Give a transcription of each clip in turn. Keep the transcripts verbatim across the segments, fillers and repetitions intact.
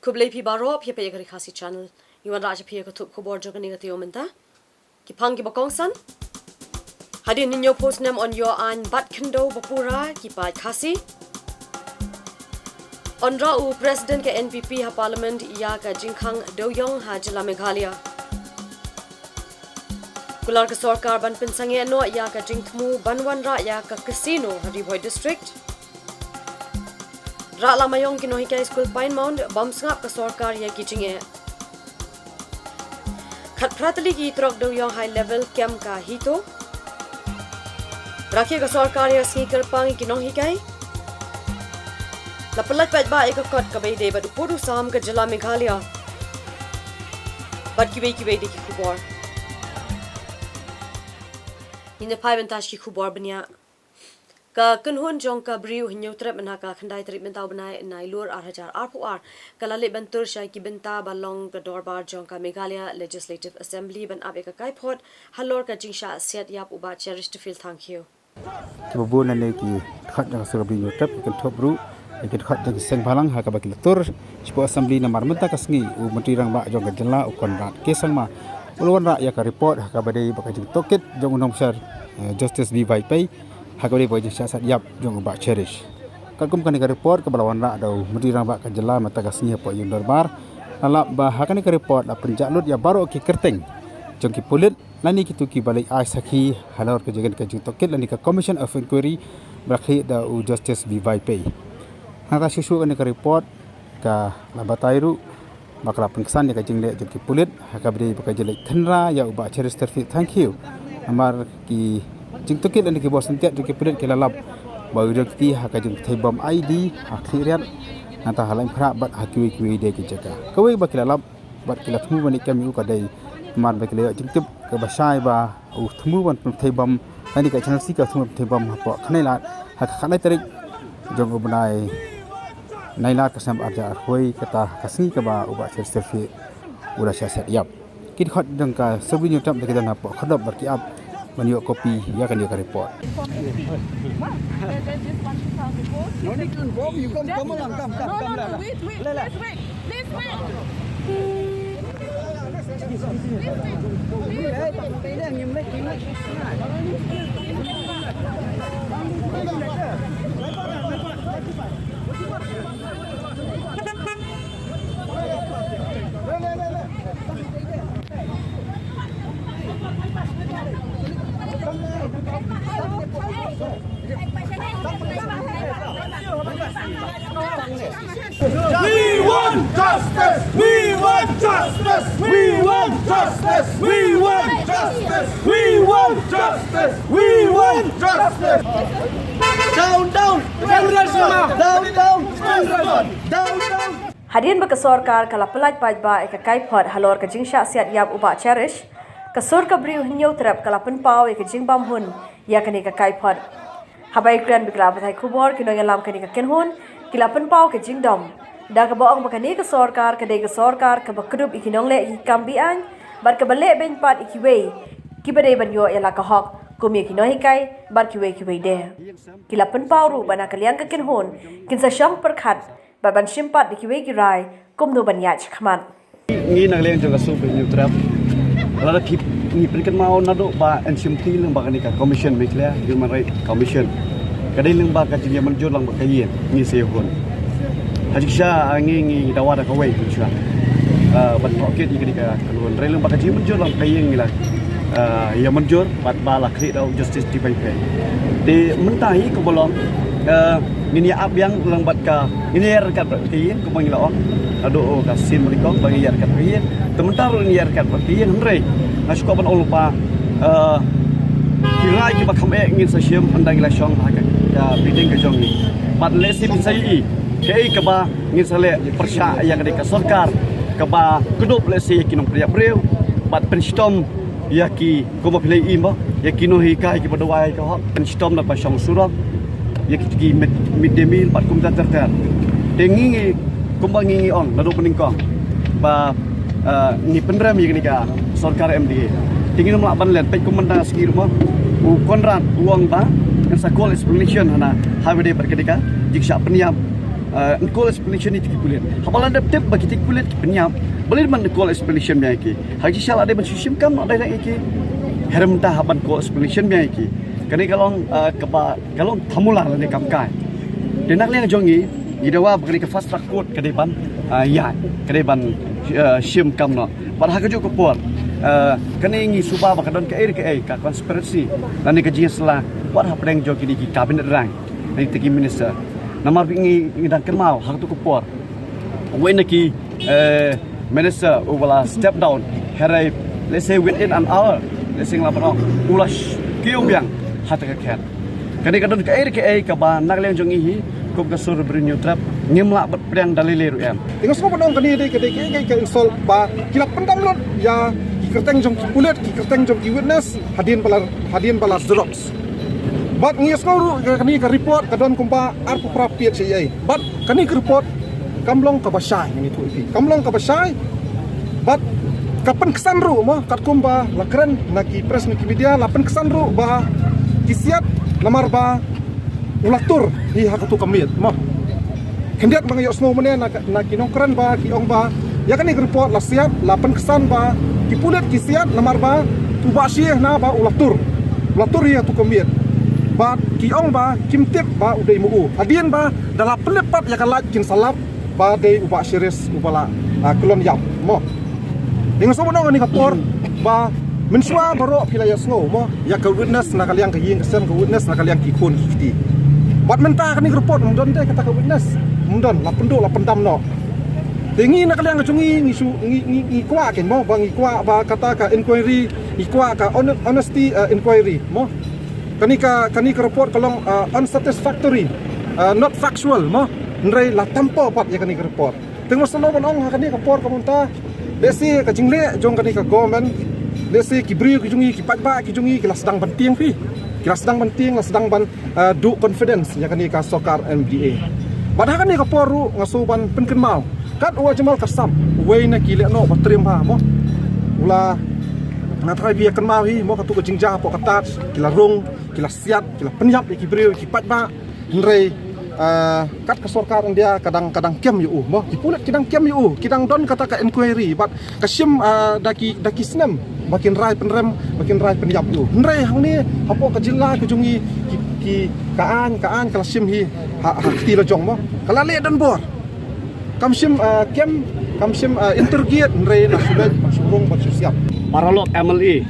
Khublei phi baroh, phi ïa peit ïa ka Ri Khasi Channel. Ngi wanrah sha phi ïa ka thup khubor jong kane ka taïew mynta. Ki phang kiba kongsan. Hadien hynñiewphew snem yn ïoh aiñ bat khyndew ba pura ki paid Khasi. Yn rah u President ka N P P ha Parliament ïa ka jingkhang dewiong ha jylla Meghalaya. Kular ka sorkar ban pynsangeh noh ïa ka jingthmu ban wanrah ïa ka casino ha Ri Bhoi District. Rah la maiong ki nonghikai skul Pine Mount, bym sngap ka sorkar ïa ki jingeh. Khatphra tylli ki trok dewiong high level kem ka HITO. Rakhe ka sorkar ïa sngi kyrpang ïa ki nonghikai. La pyllait paidbah ïa ka kot kaba ïadei bad u pud u sam ka jylla Meghalaya. Bad kiwei kiwei de ki khubor. Ngin ïa phai bynta sha ki khubor bniah. Ka kynhun jong ka Bri u Hynñiewtrep mynha ka khyndai tarik mynta u bnai Nailur ar hajar arphew ar ka la leit ban tur sha ki bynta ba long ka dorbar jong ka Meghalaya Legislative Assembly ban ap ïa ka kaiphod halor ka jingshah siat ïap u Bah Cherish Tufil Thangkhiew. Kiba bun lane ki dkhot jong ka Bri u Hynñiewtrep ki kynthup ruh ïa ki dkhot jong ki seng bhalang ha kaba ki la tur shapoh Assembly namar mynta ka sngi u Myntri Rangbah jong ka jylla u Conrad K Sangma u la wanrah ïa ka report ha kaba dei ba ka jingtohkit jong u nongpynshai, eh, Justice B Vaiphei ha kaba dei ba ka jingshah siat ïap jong u Bah Cherish. Katkum kane ka report kaba la wanrah da u Myntri Rangbah ka jylla mynta ka sngi hapoh ïing dorbar, la lap ba ha kane ka report la pynjah lut ïa baroh ki kyrteng jong ki pulit lane kito kiba leit ai sakhi halor ka jingtohkit lane ka Commission of Inquiry ba la khih da u Justice B Vaiphei. Hangta shuh shuh kane ka report ka la batai ruh ba ka la pynksan ïa ka jingleh jong ki pulit ha kaba dei ba ka jingleit khynra ïa u Bah Cherish Tufil Thangkhiew. Namar ki jingtohkit lane ki bor syntiat jong ki pulit ki la lap ba u ïoh kti ha ka jingpynthei bom I E D ha Khliehriat, nangta ha Laitumkhrah bad ha kiwei kiwei de ki jaka. Kawei ba ki la lap bad ki la thmu ban ïaid kem ïa u ka dei namar ba ki la ïoh jingtip kaba shai ba u thmu ban pynthei bom, lane ka Channel C ka thmu ban pynthei bom hapoh Khneilad ha ka khatlai tarik jong u bnai Nailad ka snem ar hajar arphew, kata ka sngi kaba u Bah Cherish Tufil u la shah siat ïap. Ki dkhot jong ka Bri u Hynñiewtrep da ki don hapoh khadop bad ki ap ban ïoh copy ïa kane ka report. No need to inform you. Come, come along. Come, come, come. No, no, no, wait, wait. Please wait. Please wait. Please wait. We want justice! We want justice! We want justice! We want justice! We want justice! We want justice! Down, down! Down, down! Down, down! Hadien ba ka sorkar ka la pyllait paidbah ïa ka kaiphod halor ka jingshah siat ïap u Bah Cherish, ka sur ka Bri u Hynñiewtrep ka la pynpaw ïa ka jingbam hun ïa kane ka kaiphod. Haba ïakren bad ki lad pathai khubor, ki nongïalam kane ka kynhun ki la pynpaw ka jingdom da kaba ong ba kane ka sorkar ka dei ka sorkar kaba kdup ïa ki nongleh ïa ki kam be-aiñ bad kaba leh beiñ pat ïa kiwei kiba dei ban ïoh ïa la ka hok kum ïa ki nonghikai bad kiwei kiwei de. Ki la pynpaw ruh ba na ka liang ka kynhun kin sa shong pyrkhat bad ban shim pat da kiwei ki rai kumno ban ïaid shakhmat. Ngi na ka liang jong ka sur ka Bri u Hynñiewtrep, lada phi, ngi pynkynmaw naduh ba yn shim kti lyngba kane ka Commission Meghalaya Human Rights Commission. Ka dei lyngba ka jingïamynjur lyngba ka ïing ngi sa ïoh hun. Ha jingshisha ngi, ngi dawa da kawei jingshisha, ah, ban tohkit ïa kane ka kynhun. Hynrei lyngba ka jingïamynjur lyngba ka ïing ngi la, ah, ïamynjur bad ba la khlieh da u Justice D Vaiphei. Te mynta hi kaba long, eh, ngin ïa ap biang lang bad ka, ngin ïa ryngkat bad ka ïing kumba ngi la ong. Naduh ka sien ba nyngkong ba ngin ïa ryngkat bad ka ïing. Te mynta ruh ngin ïa ryngkat bad ka ïing, hynrei nga shu kwah ban ong lypa, eh, ki rai kiba kham eh ngin sa shim ynda ngi la shong ha ka, ka meeting ka jong ngi. Bad lehse phin sa ïohi kaei kaba ngin sa leh pyrshah ïa kane ka sorkar kaba kdup lehse ïa ki nongpynïap briew bad pynshitom ïa ki, kumba phi la ïohi mo, ïa ki nonghikai kiba duwai ka hok, pynshitom da kaba shong surok, ïa ki, ki mid, mid day meal bad kumta ter ter. Te ngi, ngi, kumba ngi, ngi ong naduh ba nyngkong ba, eh, ngi pynrem ïa kane ka sorkar M D A. Te ngin ym lah ban len, peit kum mynta ka sngi ruh mo, u Conrad u ong ba ngin sa call explanation hana ha kaba ïadei bad kane ka jingshah pynïap Uh, call explanation ïa ki pulit. Haba la dep tip ba kita ki pulit ki pynïap, balei ban call explanation biang ïa ki? Ha ki sha la dei ban shu shim kam, la dei ïa ki. Hynrei mynta haba call explanation biang ïa ki, kane ka long, uh, kaba, ka long thamula lane kam kai. Te na ka liang jong ngi, ngi dawa ba kane ka fast track court ka dei ban, uh, ïa, ka dei ban, uh, shim kam noh. Bad ha kajuh ka por, uh, kane ngi suba ba ka don kaei kaei ka conspiracy lane ka jingïasylla wat hapdeng jong kine ki cabinet rank, kine ki minister. Namar ba ngi, ngi dang kynmaw ha kato ka por, uwei na ki, eh, minister uba la step down, hynrei, let's say, within an hour, let's say, la ban ong, u la sh-, kiew biang ha kata ka khet. Kane ka don kaei kaei kaba na ka liang jong ngi hi, kum ka sur Bri Hynñiewtrep, ngim lah ban pdiang da lei lei ruh em. Te nga sngew ban ong kane dei ka, dei ka, ka, ka insult ba ki la pyndam lut ïa ki kyrteng jong ki pulit, ki kyrteng jong ki witness, hadien ba la, hadien ba la xerox. Bad ngi sngew ruh ka, kane ka report ka don kumba arphew phra page ïa ïa. Bad kane ka report kam long kaba shai, ngan ïathuh ïa phi. Kam long kaba shai. Bad ka pynksan ruh mo, katkum ba la kren na ki press, na ki media, la pynksan ruh ba ki siat namar ba u la tur hi ha kato ka miet mo. Khyndiat ba nga ïohsngew mynne na, na ki nongkren ba ki ong ba ïa kane ka report la siat, la pynksan ba ki pulit ki siat namar ba u Bah Shi hana ba u la tur. U la tur hi ha kato ka miet. Bad ki ong ba kim tip ba u dei ma u. Hadien ba da la pynlip pat ïa ka light kin sa lap ba dei u Bah Shiris uba la, ah, kyllon ïap mo. Te nga sngew ban ong ha kane ka por ba mynshuwa baroh phi la ïohsngew mo ïa ka witness na ka liang ka ïing ka sem, ka witness na ka liang ki khun ki kti. Bad mynta kane ka report ym don de kata ka witness. Ym don, la pynduh la pyndam noh. Te ngi na ka liang ka jong ngi, ngi shu, ngi, ngi, ngi kwah ken mo, ba ngi kwah ba kata ka inquiry, ngi kwah ka hon-, honesty, eh, inquiry mo. Kane ka, kane ka report ka long, eh, unsatisfactory, eh, not factual mo. Hynrei la tam paw pat ïa kane ka report. Te nga sngew ban ong ha kane ka por ka mynta, lehse ka jingleh jong kane ka government, lehse ki briew ki jong ngi, ki paidbah ki jong ngi ki la sdang ban tieng phi, ki la sdang ban tieng, la sdang ban, eh, duh confidence ïa kane ka sorkar M D A. Bad ha kane ka por ruh nga sngew ban pynkynmaw, kat u Ajmal Kasam, uwei na ki lehnoh ba triem bha mo, u la, nga tharai phi ïa kynmaw hi mo, kato ka jingjia hapoh ka Taj, ki la rung, ki la siat, ki la pynïap ïa ki briew, ki paidbah. Hynrei, ah, kat ka sorkar India ka dang, ka dang kem ïa u mo. Ki pulit ki dang kem ïa u, ki dang don kata ka inquiry bad ka shim, ah, da ki, da ki snem ba kin rai pynrem, ba kin rai pynïap ïa u. Hynrei hangne hapoh ka jylla ka jong ngi, ki, ki, ka aiñ, ka aiñ ka la shim hi ha, ha kti la jong mo. Ka la leh donbor. Kam shym, ah, kem, kam shym, ah, interrogate, hynrei la shu leit, la shu rung, la shu siat. Para lok M L A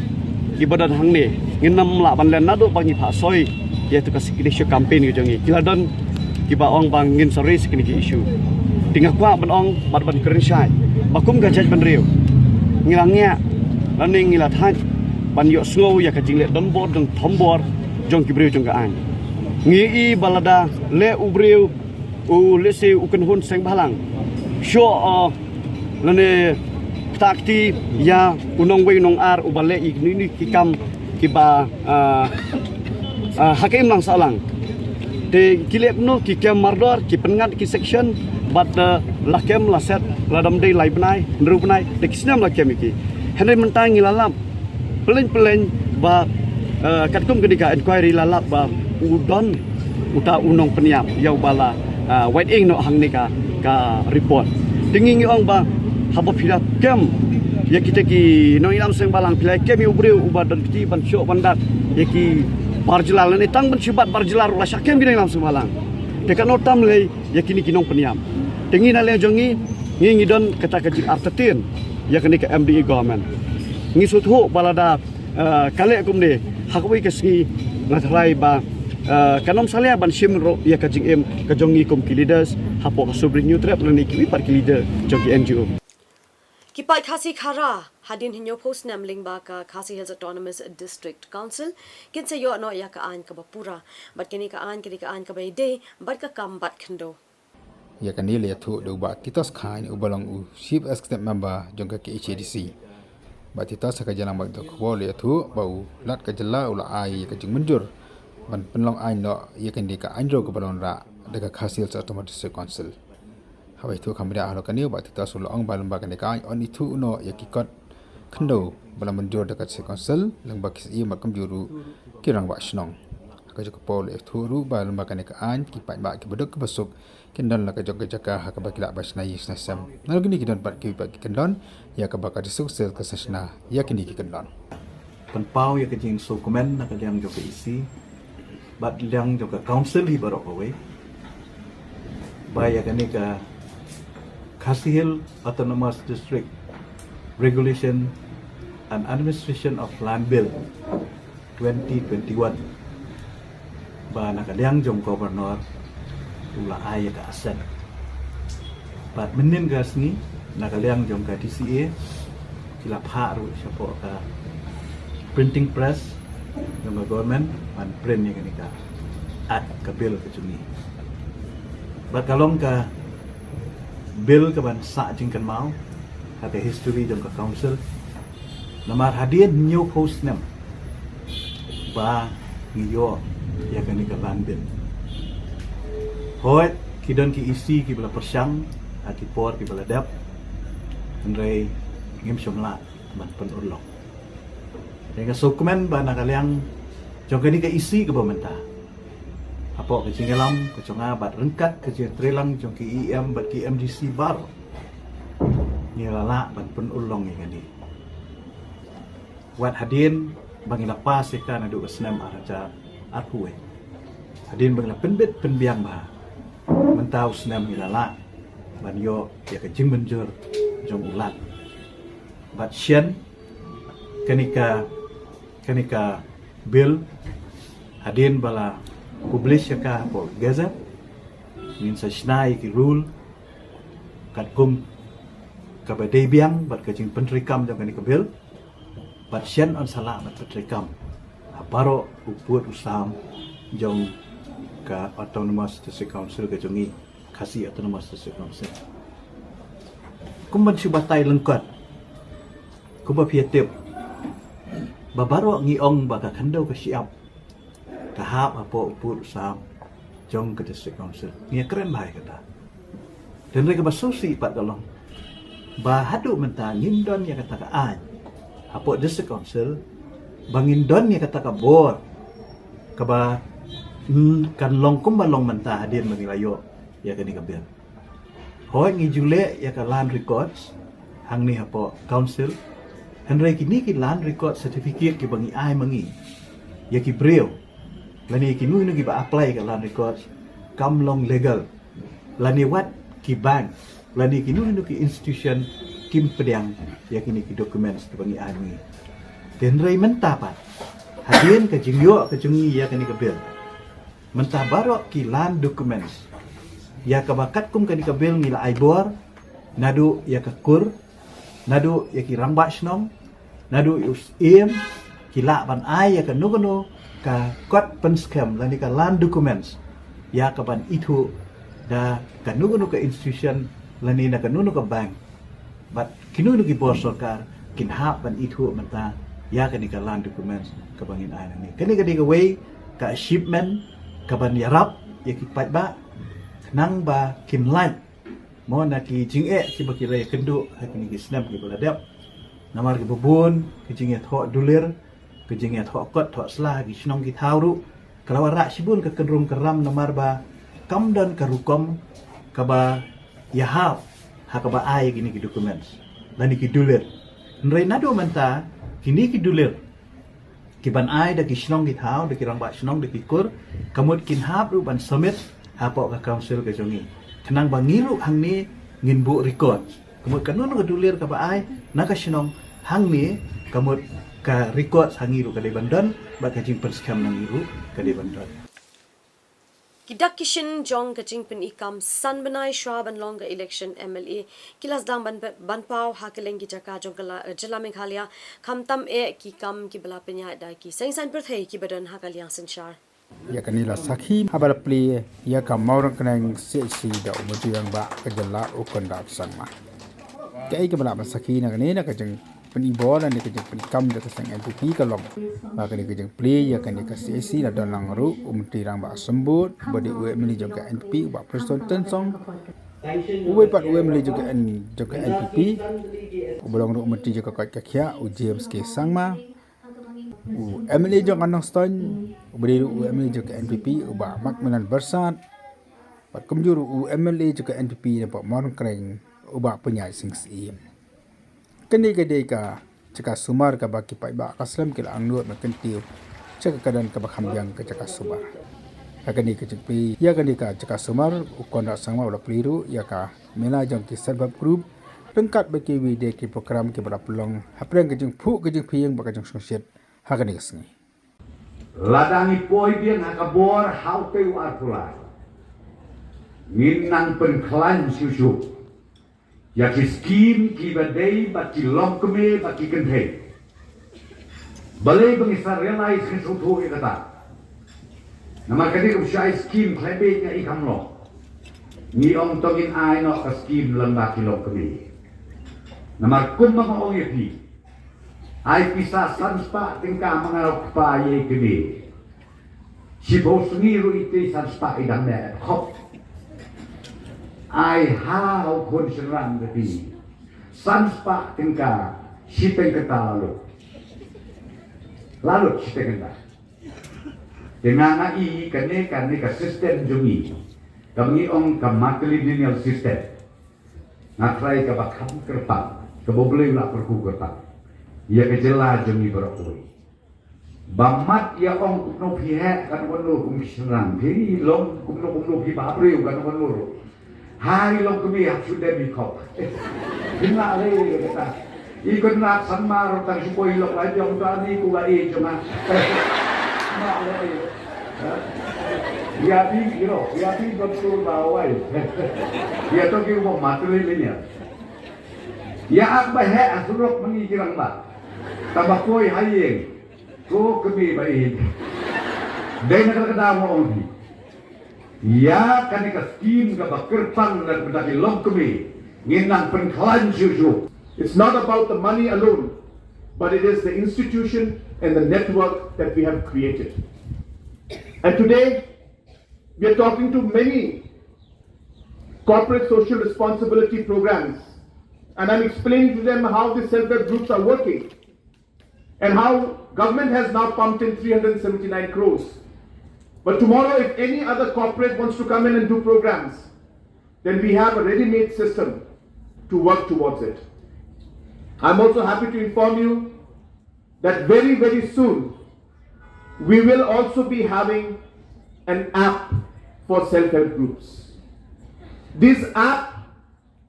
kiba don hangne, ngin ym lah ban len naduh ba ngi phah soi ïa tu ka signature campaign ka jong ngi. Ki la don kiba ong ba ngin sa raise kine ki issue. Te nga kwah ban ong bad ban kren shai ba kum ka jaitbynriew, ngi la ngiah lane ngi la thait ban ïohsngew ïa ka jingleh donbor donthombor jong ki briew jong ka aiñ. Ngi i ba lada leh u briew u lehse u kynhun seng bhalang, shu, uh, lane ktah kti ïa u nongwei u nongar uba leh ïa kine ki kam kiba, uh, uh, ha ka imlang sahlang. Te ki leh kumno, ki kem mardor, ki pynngat ki section, bad, uh, la kem la set, la dam dei lai bnai, hynriew bnai, da ki snem la kem ïa ki. Hynrei mynta ngi la lap pyllein pyllein ba, eh, katkum kane ka inquiry la lap ba u don uta u nongpynïap ïa uba la, eh, wait ing noh hangne ka, ka report. Te ngi ngi ong ba haba phi la kem ïa kita ki nongïalam seng bhalang, phi la kem ïa u briew uba don kti ban shoh ban dat ïa ki bar jylla, lane tang ban shu bat bar jylla ruh la shah kem ki nongïalam seng bhalang. Te katno tam lei ïa kine ki nongpynïap. Te ngi na liang jong ngi, ngi ngi don kata ka jingartatien ïa kane ka M D A government. Ngi sngewthuh ba lada, eh, ka leh kumne ha kawei ka sngi, nga tharai ba, eh, kan ym salia ban shim ruh ïa ka jingim ka jong ngi kum ki leaders hapoh ka Sur Bri Hynñiewtrep lane kiwei pat ki leader jong ki N G O. Ki paid Khasi Khara hadien hynñiewphew snem lyngba ka Khasi Hills Autonomous District Council kin sa ïoh noh ïa ka aiñ kaba pura, bad kane ka aiñ ka dei ka aiñ kaba ïadei bad ka kam bat khyndew. Ïa kane la ïathuh da u Bah Titos Chyne uba long u Chief Executive Member jong ka K H A D C. Bah Titos ha ka jingïalang bad ki nongkhubor la ïathuh ba u Lat ka jylla u la ai ïa ka jingmynjur ban pynlong aiñ noh ïa kane ka aiñ riew kaba la wanrah da ka Khasi Hills Autonomous District Council. Haba ïathuh kham bniah halor kane, u Bah Titos u la ong ba lyngba kane ka aiñ yn ithuh noh ïa ki kot khyndew ba la mynjur da ka District Council lyngba ki syiem bad kumjuh ruh ki rangbah shnong. Ha Ka jong ka por la ïathuh ruh ba lyngba kane ka aiñ ki paidbah kiba duk kiba suk kin don la ka jong ka jaka ha kaba ki lah ban shna ïing shna sem. Nalor kine ki don pat kiwei pat ki kyndon ïa kaba ka District Council ka sa shna ïa kine ki kyndon. Pynpaw ïa ka jingsngewkmen na ka liang jong ka E C bad liang jong ka Council hi baroh kawei ba ïa kane ka Khasi Hills Autonomous District Regulation and Administration of Land Bill twenty twenty-one ba na ka liang jong Governor u la ai ïa ka assent. Bad mynnin ka sngi na ka liang jong ka D C A ki la phah ruh shapoh ka printing press jong ka government ban print ïa kane ka act, ka bill ka jong ngi. Bad ka long ka bill kaban sah jingkynmaw ha ka history jong ka Council. Namar hadien hynñiewphew snem ba ngi ïoh ïa kane ka Land Bill, hooid ki don ki E C kiba la pyrshang ha ki por kiba la dep, hynrei ngim shym lah ban pynurlong. Te nga sngewkmen ba na ka liang jong kane ka E C kaba mynta, hapoh ka jingïalam ka jong nga bad ryngkat ka jingtreilang jong ki E M bad ki M D C baroh, ngi la lah ban pynurlong ïa kane. Wat hadien ba ngi la pass ïa ka naduh ka snem ar hajar arphew wei, hadien ba ngi la pynbit pynbiang bha, mynta u snem ngi la lah ban ïoh ïa ka jingmynjur jong u Lat. Bad shen kane ka, kane ka bill, hadien ba la publish ïa ka hapoh Gazette, ngin sa shna ïa ki rule katkum kaba dei biang bad ka jingpyntreikam jong kane ka bill. Bad shen yn sa lah ban pyntreikam ha baroh u pud u sam jong ka Autonomous District Council ka jong ngi, Khasi Autonomous District Council. Kum ban shu batai lyngkot, kumba phi ïa tip ba baroh ngi ong ba ka khyndew ka shyiap ka hap hapoh u pud u sam jong ka District Council. Ngi ïa kren bha ïa kata. Te hynrei kaba sngewsih pat ka long ba haduh mynta ngim don ïa kata ka aiñ hapoh District Council ba ngin don ïa kata ka bor kaba, mm, kan long kumba long mynta hadien ba ngi la ïoh ïa kane ka bill. Hooid ngi ju leh ïa ka land records hangne hapoh Council, hynrei kine ki land record certificate kiba ngi ai ma ngi ïa ki briew lane kino kino kiba apply ka land records kam long legal, lane wat ki bank lane kino kino ki institution kim pdiang ïa kine ki documents kiba ngi ai ma ngi. Te hynrei mynta pat hadien ka jingïoh ka jong ngi ïa kane ka bill, mynta baroh ki land documents ïa kaba katkum kane ka bill ngi la ai bor, naduh ïa ka kur, naduh ïa ki rangbah shnong, naduh ïa u Syiem, ki lah ban ai ïa kano kano ka kot pynskhem lane ka land documents ïa kaban ithuh da kano kano ka institution lane na kano kano ka bank. Bad kino kino ki bor sorkar kin hap ban ithuh mynta ïa kane ka land documents kaba ngin ai nangne. Kane ka dei kawei ka achievement kaban ïarap ïa ki paidbah khnang ba kin lait mo na ki jingeh kiba ki la ïakynduh ha kine ki snem kiba la dep. Namar kiba bun ki jingïathoh dulir, ki jingïathoh kot thoh sla ha ki shnong ki thaw ruh ka la wanrah shibun ka kynrum kynram namar ba kam don ka rukom kaba ïahap ha kaba ai kine ki documents lane ki dulir. Hynrei naduh mynta kine ki dulir kiban ai da ki shnong ki thaw, da ki rangbah shnong, da ki kur, ka mut kin hap ruh ban submit hapoh ka Council ka jong ngi, khnang ba ngi ruh hangne ngin buh record. Ka mut kano kano ka dulir kaba ai na ka shnong hangne, ka mut ka record ha ngi ruh ka dei ban don bad ka jingpynskhem na ngi ruh ka dei ban don. Ki dak ki shin jong ka jingpyni kam san bnai shuwa ban long ka election M L A ki la sdang ban, ban paw ha kylleng ki jaka jong ka la, eh, jylla Meghalaya, khamtam eh ki kam kiba la pynïaid da ki seng saiñ pyrthei kiba don ha ka liang synshar. Ïa kane la sakhi haba la plie ïa ka Mawryngkneng C H C da u Myntri Rangbah ka jylla u Conrad Sangma. Kaei kaba lah ban sakhi na kane na ka jing pyni bor lane ka jingpyni kam jong ka seng N P P ka long ba kane ka jingplie ïa kane ka C H C la don lang ruh u Myntri Rangbah Symbud uba dei u M L A jong ka N P P u Bah Prestone Tynsong, uwei pat u M L A jong ka N, jong ka N P P uba long ruh u Myntri jong ka koit ka khiah u James K Sangma, U M L A jong ka Nongstoiñ, u ba dei u M L A jong ka N P P, u Bah Macmillan Byrsat, bad kumjuh u M L A jong ka N P P na Pamornkreng, u Bah Pynïaid Sing Syiem. Kane ka dei ka jaka sumar kaba ki paidbah ka slem ki la angnud bad kyntiew sha ka kyrdan kaba kham biang ka jaka sumar. Ha kane ka jingpeit ïa kane ka jaka sumar, u Conrad Sangma u la plie ruh ïa ka mela jong ki self help group ryngkat bad kiwei de ki program kiba la pynlong hapdeng ka jingphuh ka jingphieng bad ka jingshongshit ha kane ka sngi. Lada ngi poi biang ha ka bor ha utei u arphew lai, ngin nang pynkhlaiñ shuh shuh ïa ki skim kiba dei bad ki longkmie bad ki kynthei. Balei ba ngi sa realize ngi sngewthuh ïa kata? Namar ka dei ka shai skim khlem beit nga i kam long. Ngi ong to ngin ai noh ka skim lyngba ki longkmie. Namar kumba nga ong ïa phi, ai pisa san spah tyngka ma nga ruh kpa ïa i kmie. Shiphew sngi ruh ite san spah i dang neh khop. Ai ha u khun shynrang ka ti. San spah tyngka shiteng kynta la lut. La lut shiteng kynta. Te nga nga i kane kane ka system jong ngi. Kaba ngi ong ka matrilineal system. Nga trai kaba kham kyrpang, kaba U Blei u la kyrkhu kyrpang ïa ka jylla jong ngi baroh kawei. Ba mat ïa ong kumno phi heh, kano kano kum ki shynrang, phi long kumno kumno, phi ba briew kano kano ruh. Hai long kmie hap shu dem i khop. Phin lah lei kata. I Conrad Sangma ruh tang shu poi lok lai jong ta ni ku ba i jong nga. Lah lei. Ha? Ïa phi ïa phi ba tu ba wai. Ïa to ki ba mat lei lei ïa. Ïa ak ba heh ha surok ma ngi ki rangbah. Tang ba poi ha ïing. Ko kmie ba ïeit. Dei na kata ka daw nga ong phi. Ïa kane ka skim kaba kyrpang na ka bynta ki longkmie ngin nang pynkhlaiñ shuh shuh. It's not about the money alone, but it is the institution and the network that we have created. And today, we are talking to many corporate social responsibility programs, and I'm explaining to them how the self-help groups are working and how government has now pumped in three hundred seventy-nine crores. But tomorrow, if any other corporate wants to come in and do programs, then we have a ready-made system to work towards it. I'm also happy to inform you that very, very soon, we will also be having an app for self-help groups. This app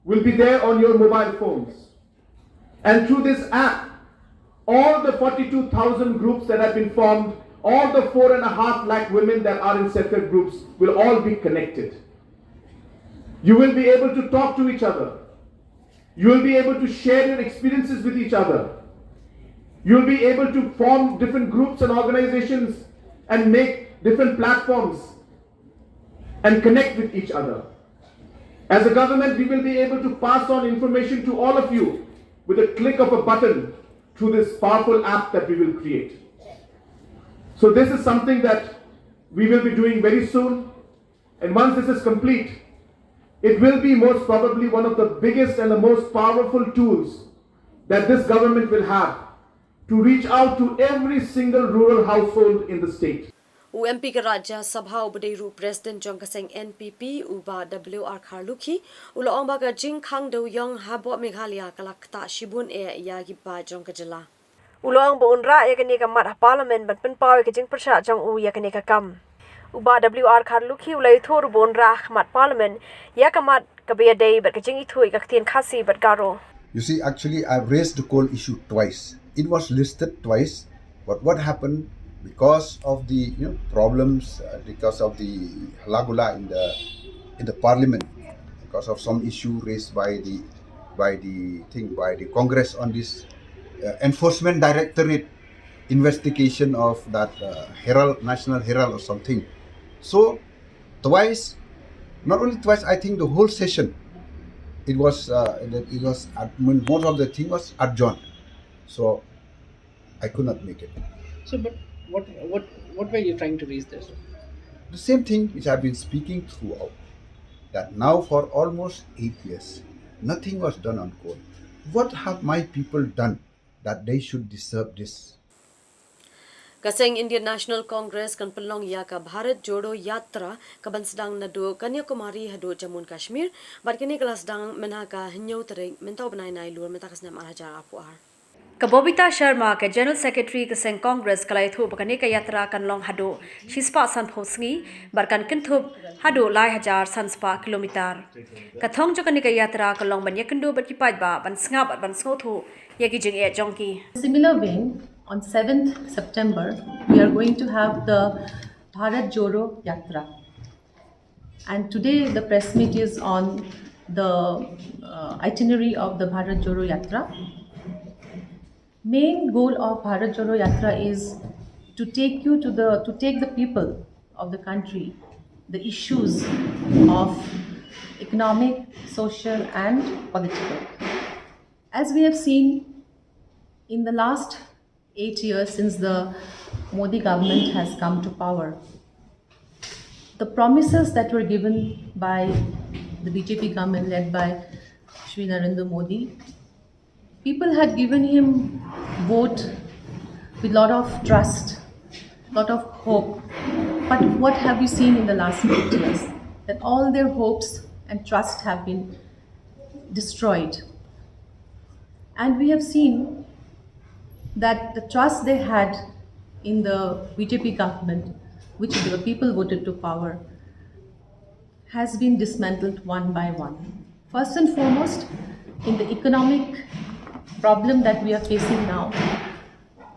will be there on your mobile phones. And through this app, all the forty-two thousand groups that have been formed, all the four and a half lakh women that are in self-help groups will all be connected. You will be able to talk to each other. You will be able to share your experiences with each other. You'll be able to form different groups and organizations and make different platforms and connect with each other. As a government, we will be able to pass on information to all of you with a click of a button through this powerful app that we will create. So this is something that we will be doing very soon. And once this is complete, it will be most probably one of the biggest and the most powerful tools that this government will have to reach out to every single rural household in the state. U M P ka Rajya Sabha u ba dei ruh President jong ka seng N P P, u Bah W R Kharlukhi, u la ong ba ka jingkhang dewïong hapoh Meghalaya ka la ktah shibun eh ïa ki paid jong ka jylla. U la ong ba un rah ïa kane ka mat ha Parliament ban pynpaw ïa ka jingpyrshah jong u ïa kane ka kam. U Bah W R Kharlukhi u la ïathuh ruh ba un rah ha khmat Parliament ïa ka mat kaba ïadei bad ka jingithuh ïa ka ktien Khasi bad Garo. You see, actually, I've raised the coal issue twice. It was listed twice, but what happened, because of the, you know, problems, uh, because of the halagula in the in the Parliament, because of some issue raised by the by the thing by the Congress on this uh, Enforcement Directorate investigation of that uh, Herald, National Herald or something. So twice, not only twice, I think the whole session, it was uh, it was uh, most of the thing was adjourned. So I could not make it. So, but what what what were you trying to raise there, sir? The same thing which I've been speaking throughout, that now for almost eight years, nothing was done on coal. What have my people done that they should deserve this? Ka seng Indian National Congress kan pynlong ïa ka Bharat Jodo Yatra kaban sdang naduh Kanyakumari haduh Jammu Kashmir, bad kane ka la sdang mynha ka hynñiew tarik mynta u bnai Nailur mynta ka snem ar hajar arphew ar. Ka Bobita Sharma, ka General Secretary ka seng Congress, ka la ïathuh ba kane ka yatra kan long haduh shispah sanphew sngi bad kan kynthup haduh lai hajar sanspah kilometer. Ka thong jong kane ka yatra ka long ban ïakynduh bad ki paidbah, ban sngap bad ban sngewthuh ïa ki jingeh jong ki. Similar vein, on seventh September, we are going to have the Bharat Jodo Yatra. And today the press meet is on the uh, itinerary of the Bharat Jodo Yatra. Main goal of Bharat Jodo Yatra is to take you to the to take the people of the country the issues of economic, social, and political. As we have seen in the last eight years since the Modi government has come to power, the promises that were given by the B J P government led by Shri Narendra Modi, people had given him vote with lot of trust, lot of hope. But what have we seen in the last eight years? That all their hopes and trust have been destroyed. And we have seen that the trust they had in the B J P government, which the people voted to power, has been dismantled one by one. First and foremost, in the economic problem that we are facing now,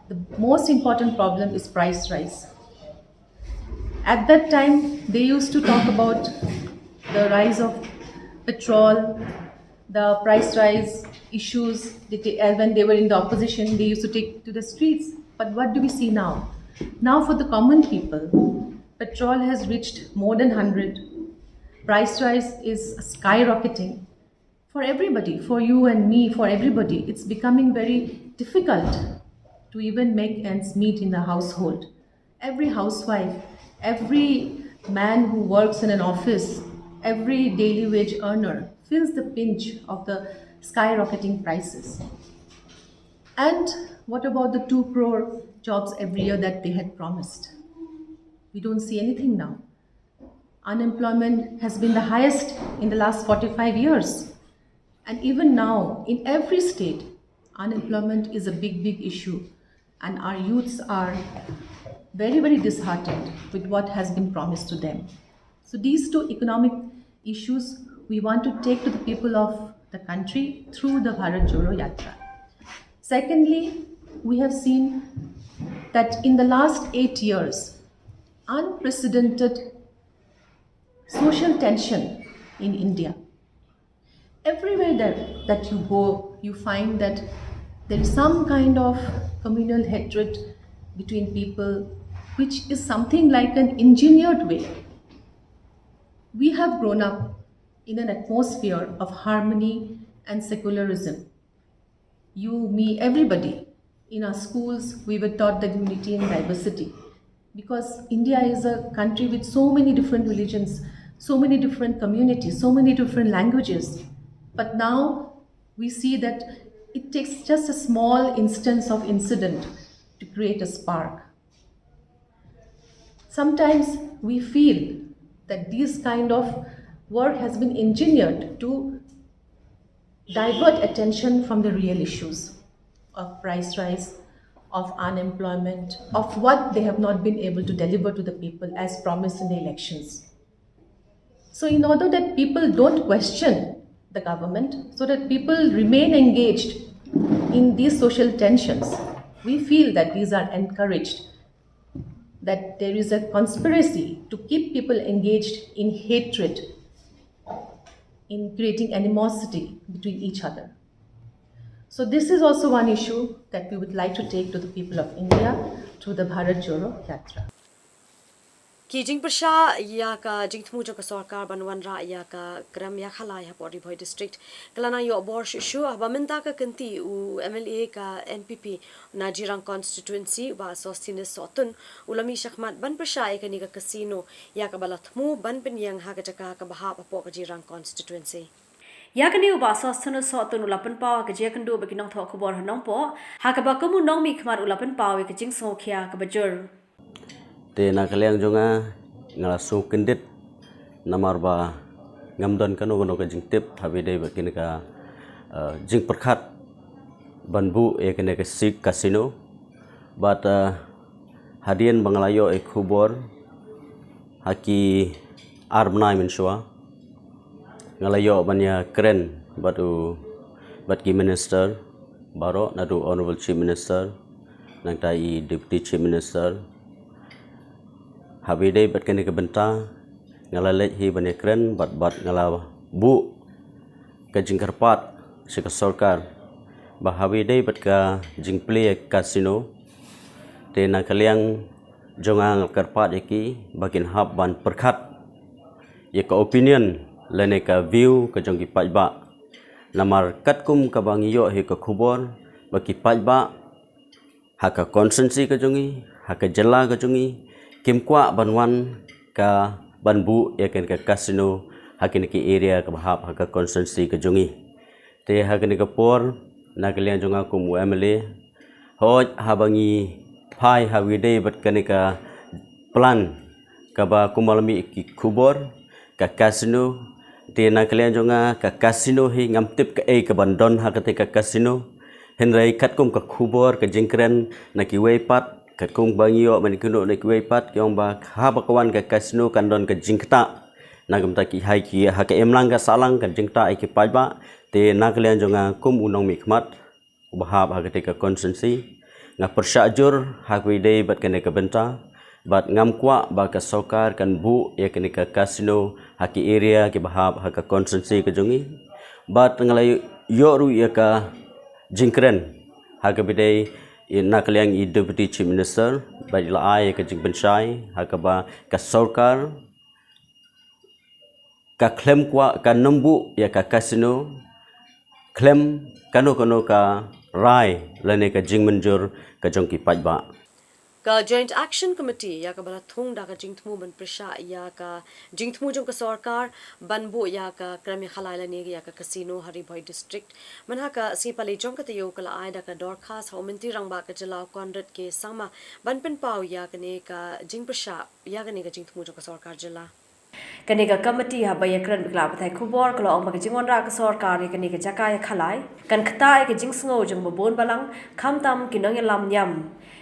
the most important problem is price rise. At that time, they used to talk about the rise of petrol, the price rise issues. They ta- uh, when they were in the opposition, they used to take to the streets. But what do we see now? Now, for the common people, petrol has reached more than hundred. Price rise is skyrocketing for everybody, for you and me, for everybody. It's becoming very difficult to even make ends meet in the household. Every housewife, every man who works in an office, every daily wage earner feels the pinch of the skyrocketing prices. And what about the two crore jobs every year that they had promised? We don't see anything now. Unemployment has been the highest in the last forty-five years. And even now, in every state, unemployment is a big, big issue. And our youths are very, very disheartened with what has been promised to them. So, these two economic issues we want to take to the people of the country through the Bharat Jodo Yatra. Secondly, we have seen that in the last eight years, unprecedented social tension in India. Everywhere that, that you go, you find that there is some kind of communal hatred between people, which is something like an engineered way. We have grown up in an atmosphere of harmony and secularism. You, me, everybody. In our schools, we were taught the unity in diversity. Because India is a country with so many different religions, so many different communities, so many different languages. But now we see that it takes just a small instance of incident to create a spark. Sometimes we feel that this kind of work has been engineered to divert attention from the real issues of price rise, of unemployment, of what they have not been able to deliver to the people as promised in the elections. So, in order that people don't question the government, so that people remain engaged in these social tensions, we feel that these are encouraged, that there is a conspiracy to keep people engaged in hatred, in creating animosity between each other. So this is also one issue that we would like to take to the people of India through the Bharat Jodo Yatra. Ki jingpyrshah ïa ka jingthmu jong ka sorkar ban wanrah ïa ka krem ïakhalai hapoh Ri Bhoi District ka la nang ïoh bor shuh shuh haba mynta ka kynti u M L A ka N P P na Jirang Constituency, u Bah Sosthenes Sohtun, u la mih shakhmat ban pyrshah ïa kane ka casino ïa kaba la thmu ban pynïeng ha ka jaka kaba hap hapoh ka Jirang Constituency. Ïa kane u Bah Sosthenes Sohtun u la pynpaw ha ka jingïakynduh bad ki nongthoh khubor ha Nongpoh, ha kaba kum u nongmihkhmat u la pynpaw ïa ka jingsngewkhia kaba jur. Te na ka liang jong nga, nga la sngewkyndit namar ba ngam don kano kano ka jingtip haba ïadei bad kane ka, eh, jingpyrkhat ban buh ïa kane ka si-, casino. Bad, eh, hadien ba nga la ïoh ïa ka khubor ha ki ar bnai mynshuwa, nga la ïoh ban ïakren bad u, bad ki minister baroh, naduh Honorable Chief Minister, nangta i Deputy Chief Minister. Haba ïadei bad kane ka bynta, nga la leit hi ban ïakren bad, bad nga la buh ka jingkyrpad sha ka sorkar ba haba ïadei bad ka jingplie ïa ka casino, te na ka liang jong nga nga kyrpad ïa ki ba kin hap ban pyrkhat ïa ka opinion lane ka view ka jong ki paidbah. Namar katkum kaba ngi ïoh ïa ka khubor ba ki paidbah ha ka constituency ka jong ngi, ha ka jylla ka jong ngi, kim kwah ban wan ka ban buh ïa kane ka casino ha kine ki area kaba hap ha ka constituency ka jong ngi. Te ha kane ka por, na ka liang jong nga kum u M L A, hooid haba ngi phai haba ïadei bad kane ka plan kaba kumba la mih ki khubor, ka casino, te na ka liang jong nga, ka casino hi ngam tip kaei kaban don ha kata ka casino. Hynrei katkum ka khubor, ka jingkren na kiwei pat, katkum ba ngi ïoh ban ïakynduh na kiwei pat, ki ong ba haba ka wan ka casino kan don ka jingktah. Na ka bynta ki, ha ki, ha ka imlang ka sahlang ka jingktah ïa ki paidbah, te na ka liang jong nga kum u nongmihkhmat uba hap ha kata ka constituency, nga pyrshah jur haba ïadei bad kane ka bynta, bad ngam kwah ba ka sorkar kan buh ïa kane ka casino ha ki area kiba hap ha ka constituency ka jong ngi. Bad nga la ïoh ruh ïa ka jingkren ha kaba ïadei, i, na ka liang i Deputy Chief Minister, bad i la ai ïa ka jingpynshai ha kaba ka sorkar ka khlem kwah, kan nym buh ïa ka casino khlem kano kano ka rai lane ka jingmynjur ka jong ki paidbah. Ka Joint Action Committee ïa kaba la thung da ka jingthmu ban pyrshah ïa ka jingthmu jong ka sorkar ban buh ïa ka krem ïa khalai lane ïa ka casino ha Ri Bhoi District, mynha ka sngi Palei jong ka taïew ka la ai da ka dorkhas ha u Myntri Rangbah ka jylla u Conrad K Sangma ban pynpaw ïa kane ka jingpyrshah ïa kane ka jingthmu jong ka sorkar jylla. Kane ka committee haba ïakren bad ki lad pathai khubor ka la ong ba ka jingwanrah ka sorkar ïa kane ka jaka ïa khalai kan ktah ïa ka jingsngew jong babun balang, khamtam ki nongïalam niam.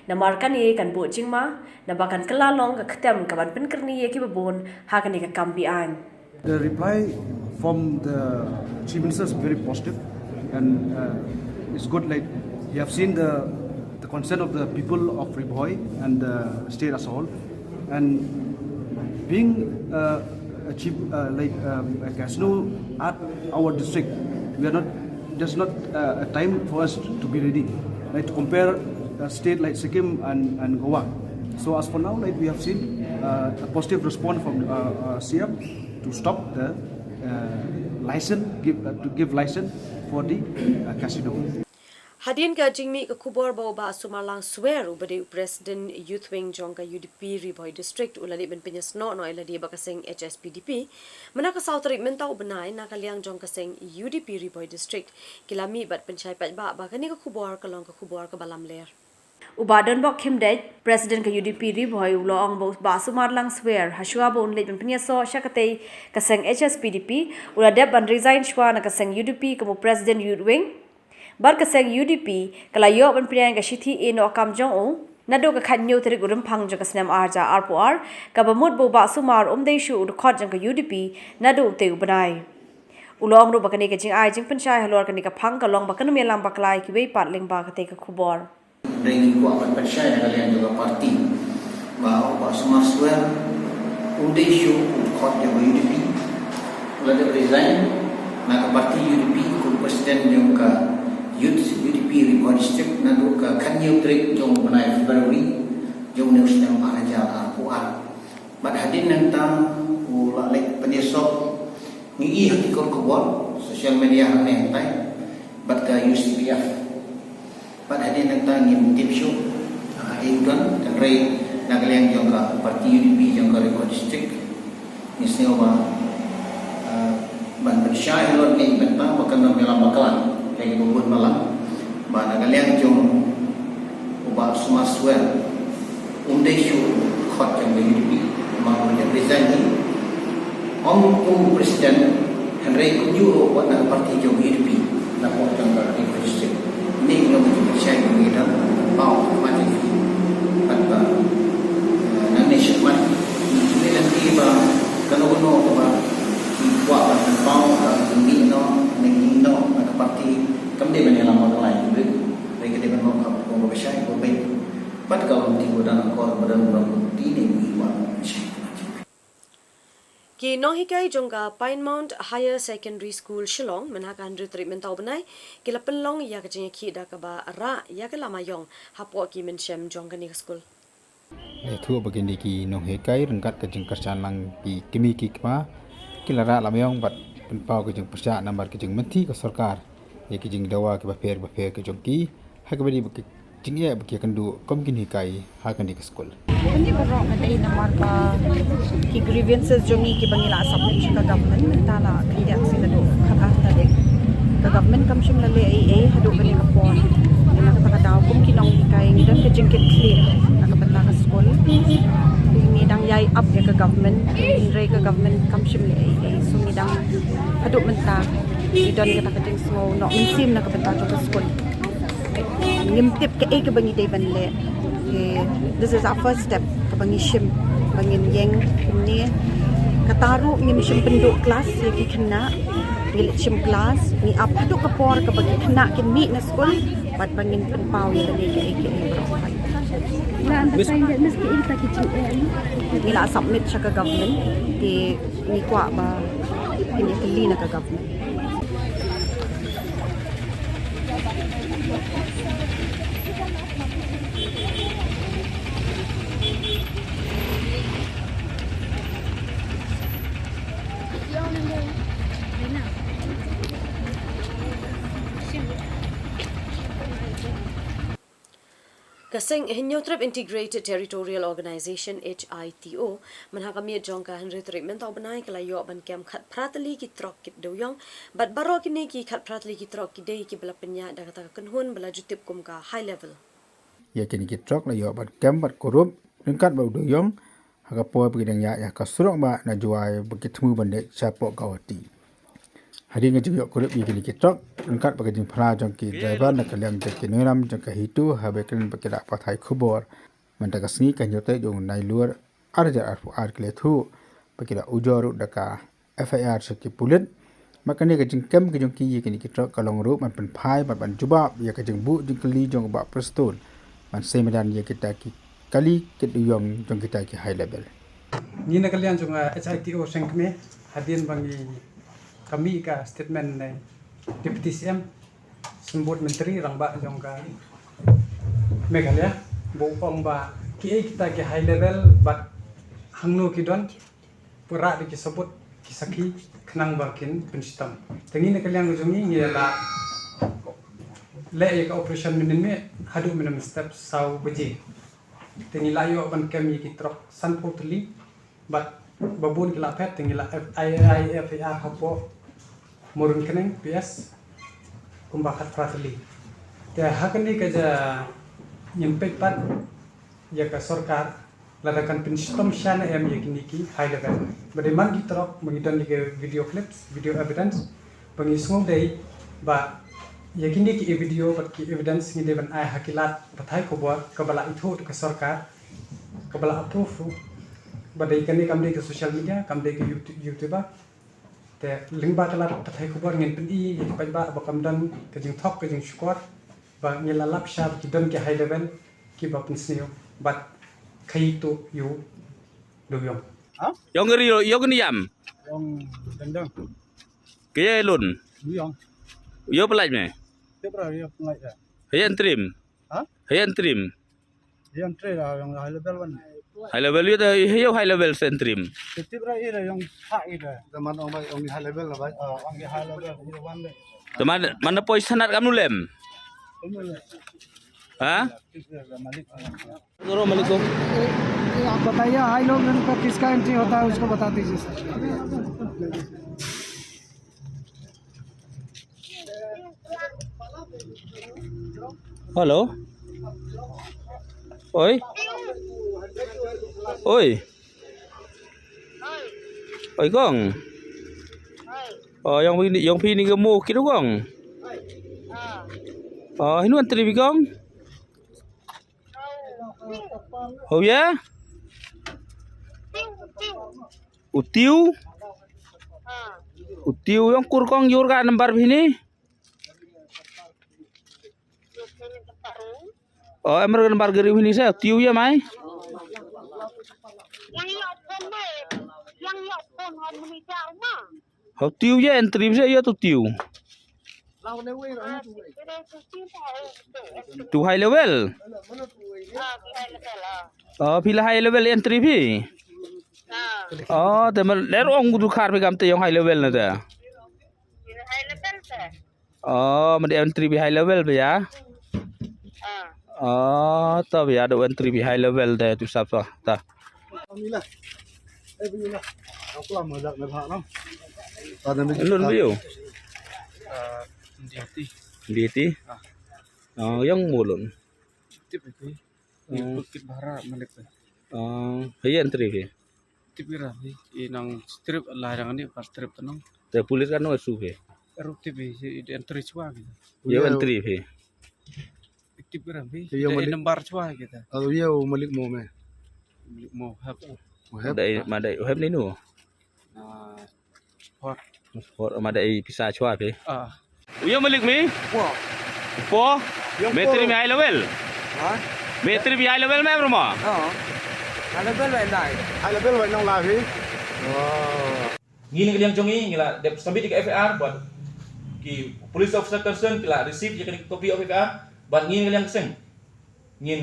Namar kane kan buh jingma, naba kan kylla long ka ktem kaban pynkyrni ïa kiba bun ha kane ka kam beaiñ. The reply from the Chief Minister is very positive and, uh, it's good, like, you have seen the, the concern of the people of Ri Bhoi and the state as a whole. And being, uh, a chief, uh, like, um, a casino at our district, we are not, there's not, uh, a time for us to be ready, like, to compare a state like Sikkim and, and Goa. So as for now, like, we have seen, uh, a positive response from, uh, uh, C M to stop the, uh, license, give, uh, to give license for the, uh, casino. Hadien ka jingmih ka khubor ba u Bah Sumarlang Swer uba dei u President Youth Wing jong ka U D P Ri Bhoi District u la leit ban pynïasnoh noh ïa lade bad ka seng H S P D P, mynta ka saw tarik mynta u bnai na ka liang jong ka seng U D P Ri Bhoi District ki la mih bad pynshai paidbah ba kane ka khubor ka long ka khubor kaba lamler. U Bah Donbok Khymdeit, President ka U D P Ri Bhoi, u la ong ba u Bah Sumarlang Swer, ha shuwa ba un leit ban pynïasoh sha katei ka seng H S P D P, u la dep ban resign shuwa na ka seng U D P kum u President Youth Wing. Bad ka seng U D P ka la ïoh ban pynïaid ka shithi ïehnoh kam jong u naduh ka khathynñiew tarik u Rymphang jong ka snem ar hajar arphew ar, kaba mut ba u Bah Sumar um dei shuh u dkhot jong ka U D P naduh utei u bnai. U la ong ruh ba kane ka jingai jingpynshai halor kane ka phang ka long ba kan ym ïalam bakla ïa kiwei pat lyngba katei ka khubor. Dei ngi kwah ban pynshai na ka liang jong ka party ba u Bah Sumar Swer um dei shuh u dkhot jong ka U D P. U la dep resign na ka party U D P kum u President jong ka Youth U D P Ri Bhoi District naduh ka khathynñiew tarik jong u bnai February jong une u snem ar hajar arphew ar. Bad hadien nangta u la leit pynïasoh, ngi i ha ki kot khubor, social media hangne hangtai, bad ka U C P F. Bad hadien nangta ngim tip shuh, ah, ei u don, hynrei na ka liang jong ka party U D P jong ka Ri Bhoi District, ngi sngew ba, ah, ban pyn- Shah ïa lor ne ban tang ba kan ym ïalam bakla. Ka ïa ba bun malam ba na ka liang jong u Bah Suma Suel, um dei shu khot jong ka U D P, ma u resign hi. Ong u president, hynrei kumjuh ruh wat na ka parti jong U D P na pdeng jong ka Ri Bhoi District. Ni ngi ong ka jingpyrshah jong ngi dang paw ma jong ngi. Pat ba, eh, nangne shakhmat ngi kynnoh lynti ba kano kano kaba ngi kwah ban paw, ka ngi noh, ngi noh na ka parti kam dei ban ïalam bakla ïa u, hynrei ka dei ban long ka pdeng ba shai ba beit. Pat ka lynti ba dang akor ba dang long lynti ne ngi kwah ban shai. Ki nonghikai jong ka Pine Mount Higher Secondary School Shillong mynha ka hynriew tarik mynta u bnai ki la pynlong ïa ka jingïakhih da kaba rah ïa ka lama ïong hapoh ki mynshem jong kane ka skul. Ïathuh ba kine ki nonghikai ryngkat ka jingkyrshan lang ki kmie ki kpa ki la rah lama ïong bad pynpaw ka jingpyrshah namar ka jingmynthi ka sorkar ïa ki jingdawa kiba pher ba pher ki jong ki ha kaba dei ba ki jingeh ba ki ïakynduh kum ki nonghikai ha kane ka skul. Kane baroh ka dei namar ba ki grievances jong ngi kiba ngi la submit sha ka government mynta la khyndiat sien haduh khatar tarik. Ka government kam shym la leh ei ei haduh kane ka por. Ngi na kata ka daw kum ki nonghikai ngi don ka jingkitkhlieh na ka bynta ka skul. Ngi dang ïai ap ïa ka government, hynrei ka government kam shym leh ei ei. So ngi dang haduh mynta ngi don kata ka jingsngew noh mynsiem na ka bynta jong ka skul. Ngim tip kaei kaba ngi dei ban leh. Te this is our first step kaba ngi shim ba ngin ïeng kumne. Kata ruh ngim shym pynduh klas ïa ki khynnah. Ngi leit shim klas, ngi ap haduh ka por kaba ki khynnah kin mih na skul bad ba ngin pynpaw ïa kane kaei kaei baroh. Ngi la submit sha ka government, te ngi kwah ba kin ïakylli na ka government. Ka seng Hynñiewtrep Integrated Territorial Organization, H I T O, mynha ka miet jong ka hynriew tarik mynta u bnai ka la ïoh ban kem khatphra tylli ki trok kit dewïong bad baroh kine ki khatphra tylli ki trok ki dei kiba la pynïaid da kata ka kynhun ba la ju tip kum ka high level. Ïa kine ki trok la ïoh ban kem bad kurup ryngkat bad u dewïong ha ka por ba ki dang ïaid ïa ka surok ba na Jowai ba ki thmu ban leit shapoh Guwahati. Hadien ka jingïoh kurup ïa kine ki trok ryngkat bad ka jingphla jong ki driver na ka liang jong ki nongïalam jong ka HITO, haba kren bad ki lad pathai khubor mynta ka sngi, ka Hynñiewtrep jong u Nailur ar hajar arphew ar, ki la ïathuh ba ki la ujor ruh da ka F I R sha ki pulit. Bad kane ka jingkem ka jong ki ïa kine ki trok ka long ruh ban pynphai bad ban jubab ïa ka jingbuh jingkylli jong u Bah Prestone ban sei madan ïa kita ki kali kit dewïong jong kita ki high level. Ngi na ka liang jong, eh, H I T O Seng Kmie, hadien ba ngi, ka mih ka statement na Deputy C M, Symbud Myntri Rangbah jong ka Meghalaya, ba u ong ba kiei kita ki high level bad hangno ki don, pura da ki sabut ki sakhi khnang ba kin pynshitom. Te ngi na ka liang jong ngi ngi la leh ïa ka operation mynnin miet haduh mynnin step saw baje. Te ngi la ïoh ban kem ïa ki trok sanphew tylli bad ba bun ki la phet, te ngi la F I R, F I R hapoh Murun Kyneng P S kumba khatphra tylli. Te ha kane ka jaka ngin peit pat ïa ka sorkar lada kan pynshitom shane em ïa kine ki high level. Ba dei man ki trok ba ngi don ïa ki video clips, video evidence, ba ngi sngew dei ba ïa kine ki video bad ki evidence ngi dei ban ai ha ki lad pathai khubor kaba la ithuh da ka sorkar, kaba la approve ruh. Ba dei kane kam dei ka social media, kam dei ka YouTube, YouTuber. Te lyngba ka lad pathai khubor ngin pyni ïa ki paidbah ba kam don ka jingthok ka jingshukor ba ngi la lap sha ba ki don ki high level kiba pynsniew bad khaïi tuh ïa u dewïong. Ha? Ïong ri ïong niam. Ïong dendeng. Kye lun. Ïong. Ïo pelaij me. Tip ra ïo pelaij ra. Hayan trim. Ha? Hayan trim. Ïong trim ra ïong high level wan. High level ïo da ïo high level sen trim. Tip ra ïo ïong ha ïo da. Teman ong bai ong high level la bai. Ong high level ïo wan de. Teman mana poi sanat kam nulem. Ha? Malik. करो मालिक को। आप बताइए, हाई लोग उनका किसका एंट्री होता है, उसको बता दीजिए सर। Hello. Oi. Oi. Oi kong. Oh, ïong phi ni, ïong phi ni ka mo kit kong. Oh, hynrei entry phi kong. Ho ïa. U Tiu. U Tiu ïong kur kong ïur ka number phi ni. Oh, em re number gari phi ni sa, Tiu ïa mai. Ho Tiu ïa entry sa ïa tu Tiu. Tu high level. Oh, phi la high level entry phi. Oh, te ma ler ong du khar phi kam te ïong high level na te. Oh, ma de entry phi high level ba ïa. Oh, ta ba ïa do entry phi high level te tu sap sa ta. Lun ba ïa. Diati. Diati. Oh, ïong mulun. Tip itu. Ni bukit bara malik. Oh, high entry phi. Tip ira hi, i nang strip la rang ni pas strip tanong. Te police kan no su phi. Ru tip i entry chwa ki. Ïa entry phi. Tip ira hi. Ïa malik number chwa kita. Alu ïa malik mo me. Malik mo hap. Mo hap. Madai, madai, hap ni nu. Ah, hot. Hot, madai pisa chwa phi. Ah. Ïa malik mi? Po. Po? Ïa metri po. Mi high level? Ha? Metri mi high level me broma? Ha. High level wai nai. High level wai nong la hi. Oh. Ngi ni ka liang jong ngi ngi la dep submit ka F I R bad ki police officer concern ki la receive ïa ka copy of F I R bad ngi ni ka liang seng ngin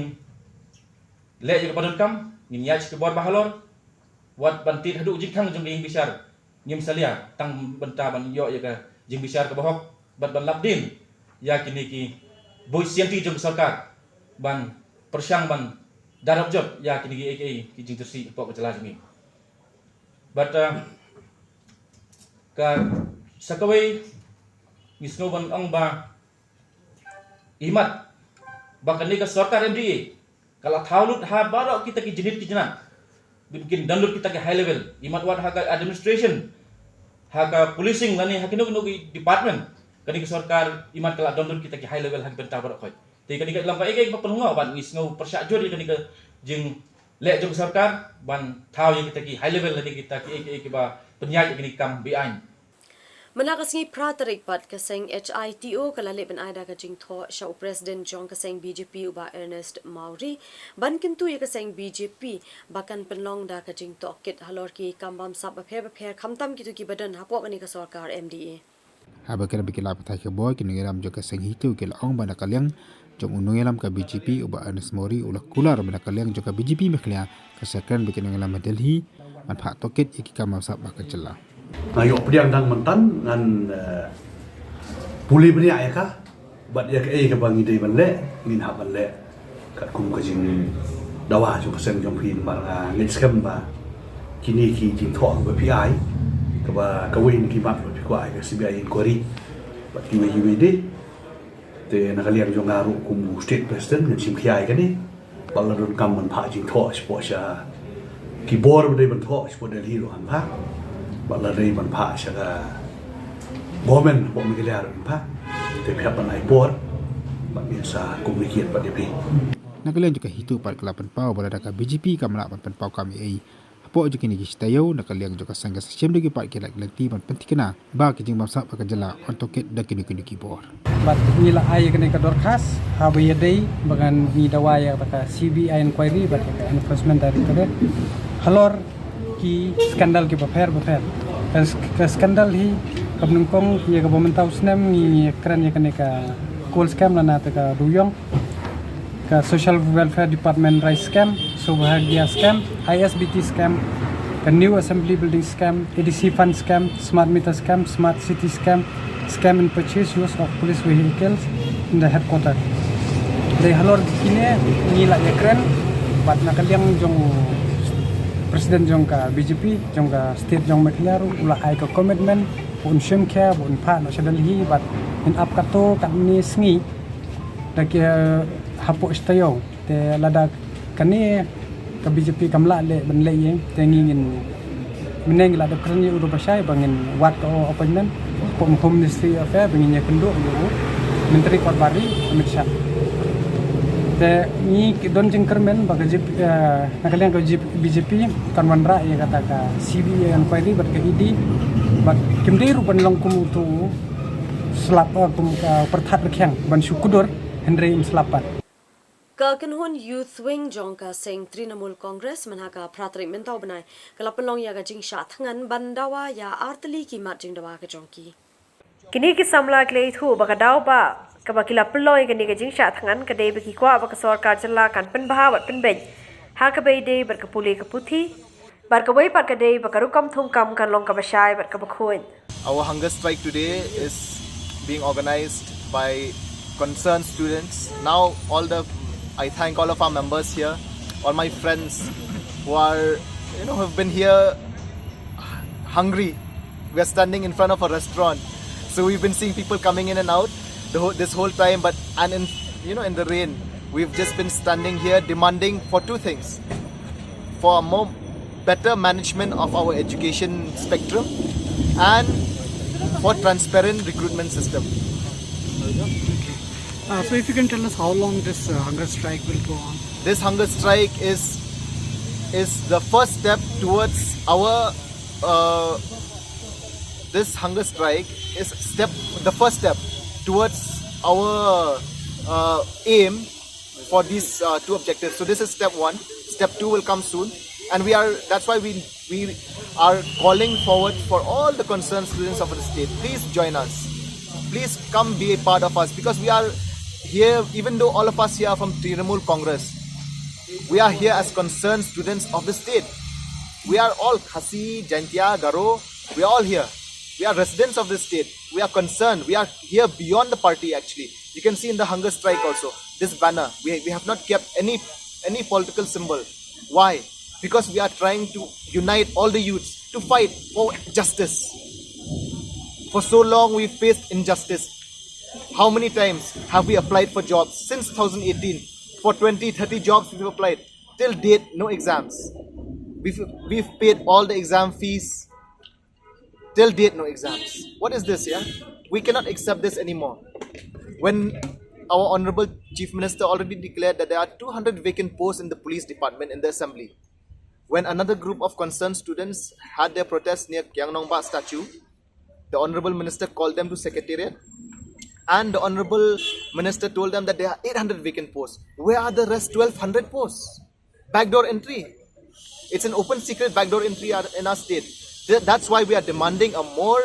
leh ïa ka ba donkam ngin ïa ki bor ba halor wat ban tied haduh jingkhang jong ka ïing bishar. Ngim salia tang bynta ban ïoh ïa ka jingbishar kaba hok bad ban lap dien ïa kine ki buit sianti jong ka sorkar ban pyrshang ban darap jot ïa kine ki ei ki ei ki jingjyrsieh hapoh ka jylla jong ngi. Bad, uh, ka sa kawei ngi sngew ban ong ba imat ba kane ka sorkar M D A ka la thaw lut ha baroh kita ki jingit ki jinat. Kin don lut kita ki high level. Imat wat ha ka administration, ha ka policing lane ha kino kino ki department. Kane ka sorkar imat ka la don lut kita ki high level ha ki bynta baroh khoit. Te kane ka long ka ei ka ei ba pynlong ban ngi sngew pyrshah jur ïa kane ka jingleh jong ka sorkar ban thaw ïa kita ki high level lane kita ki ei ki ei kiba pynïaid ïa kane ka kam be-aiñ. Mynta ka sngi phra tarik pat ka seng H I T O ka la leh ban ai da ka jingthoh sha u president jong ka seng B J P u Bah Ernest Mawrie ban kyntu ïa ka seng B J P ba kan pynlong da ka jingtohkit halor ki kam bamsap bapher bapher khamtam kito kiba don hapoh kane ka sorkar M D A. Haba kren bad ki lad pathai khubor ki nongïalam jong ka seng HITO ki la ong ba na ka liang jong u nongïalam ka B J P u Bah Ernest Mawrie u la kular ba na ka liang jong ka B J P Meghalaya ka sa kren bad ki nongïalam ha Delhi ban phah tohkit ïa ki kam bamsap ha ka jylla. Nga ïoh pdiang dang mynta ngan, eh, pule bniah ïa ka bad ïa kaei kaba ngi dei ban leh ngin hap ban leh katkum ka jingdawa jong ka seng jong phi namar nga ngeit skhem ba kine ki jingthoh kaba phi ai kaba kawei na ki mat ba phi kwah ai ka C B I inquiry bad kiwei kiwei de. Te na ka liang jong nga ruh kum u state president ngan shim khia ïa kane. Bad la donkam ban phah jingthoh shapoh sha ki bor ba dei ban thoh shapoh Delhi ruh ngan phah. Bad la dei ban phah sha ka government hapoh Meghalaya ruh ngan phah. Te phi hap ban ai por bad ngin sa communicate bad ïa phi. Na ka liang jong ka HITO pat ka la pynpaw ba lada ka B J P kam lah ban pynpaw kam ei ei hapoh jong kine ki shi taïew, na ka liang jong ka seng ka sa shim da ki pat ki lad ki lynti ban pynthikna ba ki jingbamsap ha ka jylla yn tohkit da kino kino ki bor. Bad ngi la ai ïa kane ka dorkhas haba ïadei ba ngan ngi dawa ïa ka C B I inquiry bad ïa ka Enforcement Directorate halor ki scandal kiba pher bapher. Ka, ka scandal hi kaba nyngkong ïa kaba mynta u snem ngi kren ïa kane ka coal scam lane te ka dewïong. Ka Social Welfare Department Rice Scam, Saubhagya Scam, I S B T Scam, ka New Assembly Building Scam, A D C Fund Scam, Smart Meter Scam, Smart City Scam, Scam in Purchase Use of Police Vehicles in the Headquarter. Dei halor kine ngi la ïakren bad na ka liang jong President jong ka B J P jong ka state jong Meghalaya ruh u la ai ka commitment Un shim khia, un phah noh sha Delhi, bad ngin ap katto katne sngi da ki, eh, hapoh shi taïew. Te lada kane ka B J P kam lah leh ban leh ïing, te ngi ngin mynne ngi la dep kren ïa u Rupashai ba ngin wad ka appointment hapoh Home Ministry Affair ba ngin ïakynduh ïa u Myntri Korbar Ri Amit Shah. Te ngi ki don jingkyrmen ba ka J P, eh, na ka liang ka J P, B J P kan wanrah ïa kata ka C B I inquiry bad ka E D, bad kim dei ruh ban long kum uto u slap, eh, kum ka pyrthat rkhiang ban shu kudor, hynrei ym slap pat. Ka kynhun Youth Wing jong ka seng Trinamool Congress mynha ka phra tarik mynta u bnai ka la pynlong ïa ka jingshah thngan ban dawa ïa artylli ki mat jingdawa ka jong ki. Kine ki samla ki la ïathuh ba ka daw ba kaba ki la pynlong ïa kane ka jingshah thngan ka dei ba ki kwah ba ka sorkar jylla kan pynbha bad pynbeit ha kaba ïadei bad ka pule ka puthi, bad kawei pat ka dei ba ka rukom thungkam kan long kaba shai bad kaba khuid. Our hunger strike today is being organized by concerned students. Now, all the, I thank all of our members here, all my friends who are, you know, have been here hungry. We are standing in front of a restaurant, so we've been seeing people coming in and out the whole, this whole time. But and in, you know, in the rain, we've just been standing here demanding for two things: for a more better management of our education spectrum and for transparent recruitment system. Uh, so if you can tell us how long this uh, hunger strike will go on? This hunger strike is is the first step towards our uh, this hunger strike is step the first step towards our uh, aim for these uh, two objectives. So this is step one. Step two will come soon, and we are that's why we we are calling forward for all the concerned students of the state. Please join us. Please come be a part of us, because we are here, even though all of us here are from Trinamool Congress, we are here as concerned students of the state. We are all Khasi, Jaintia, Garo. We are all here. We are residents of the state. We are concerned. We are here beyond the party, actually. You can see in the hunger strike also, this banner, we, we have not kept any any political symbol. Why? Because we are trying to unite all the youths to fight for justice. For so long we faced injustice. How many times have we applied for jobs since two thousand eighteen? For twenty, thirty jobs we've applied. Till date, no exams. We've, we've paid all the exam fees. Till date, no exams. What is this, yeah? We cannot accept this anymore. When our Honorable Chief Minister already declared that there are two hundred vacant posts in the police department in the assembly, when another group of concerned students had their protest near Kiang Nangbah statue, the Honorable Minister called them to secretariat, and the Honorable Minister told them that there are eight hundred vacant posts. Where are the rest twelve hundred posts? Backdoor entry. It's an open secret backdoor entry in our state. That's why we are demanding a more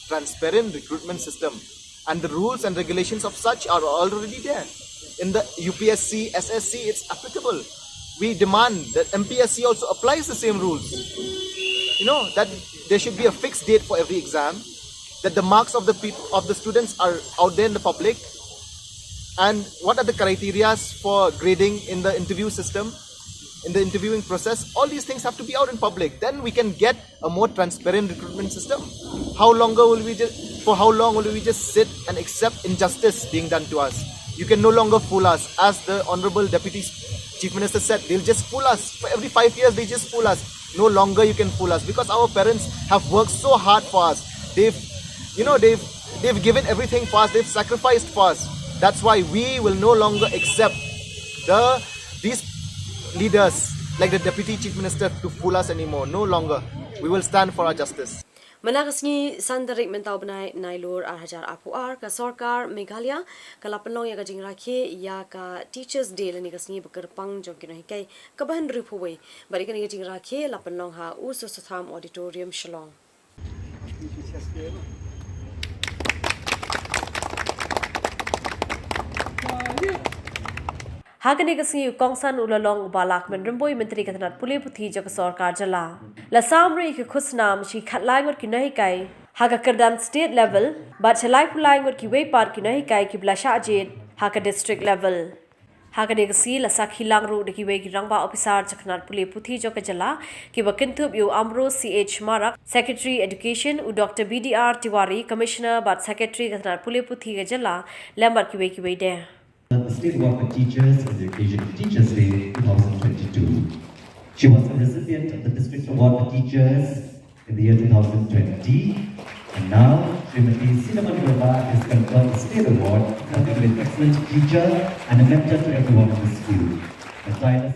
transparent recruitment system. And the rules and regulations of such are already there. In the U P S C, S S C, it's applicable. We demand that M P S C also applies the same rules. You know, that there should be a fixed date for every exam, that the marks of the people of the students are out there in the public, and what are the criterias for grading in the interview system, in the interviewing process. All these things have to be out in public. Then we can get a more transparent recruitment system. How longer will we just, for how long will we just sit and accept injustice being done to us? You can no longer fool us. As the Honorable Deputy Chief Minister said, they'll just fool us. For every five years, they just fool us. No longer you can fool us, because our parents have worked so hard for us. They've, you know, they've they've given everything for us. They've sacrificed for us. That's why we will no longer accept the these leaders like the Deputy Chief Minister to fool us anymore. No longer. We will stand for our justice. Mynta ka sngi san tarik mynta u bnai Nailur ar hajar arphew ar, ka sorkar Meghalaya ka la pynlong ïa ka jingrakhe ïa ka Teachers Day lane ka sngi ba kyrpang jong ki nonghikai kaba hynriewphew wei. Bad ïa kane ka jingrakhe la pynlong ha U Soso Tham Auditorium, Shillong. Ha kane ka sngi u kongsan u la long u Bah Lahkmen Rymbui, Myntri ka tnat pule puthi jong ka sorkar jylla. La sam ruh ïa ki khusnam sha ki khatlai ngut ki nonghikai ha ka kyrdan state level bad sha laiphew lai ngut kiwei pat ki nonghikai kiba la shah jied ha ka district level. Ha kane ka sngi la sakhi lang ruh da kiwei ki rangbah ophisar jong ka tnad pule puthi jong ka jylla, kiba kynthup ïa u Ambrose C H Marak, Secretary Education, u Doctor B D R Tiwari, Commissioner bad Secretary ka tnad pule puthi ka jylla, lem bad kiwei kiwei de. The State Award for Teachers on the occasion of Teachers' Day two thousand twenty-two. She was a recipient of the District Award for Teachers in the year two thousand twenty. And now, Srimati Sinamoni Verma is conferred the State Award for being an excellent teacher and a mentor to everyone in the school. A tireless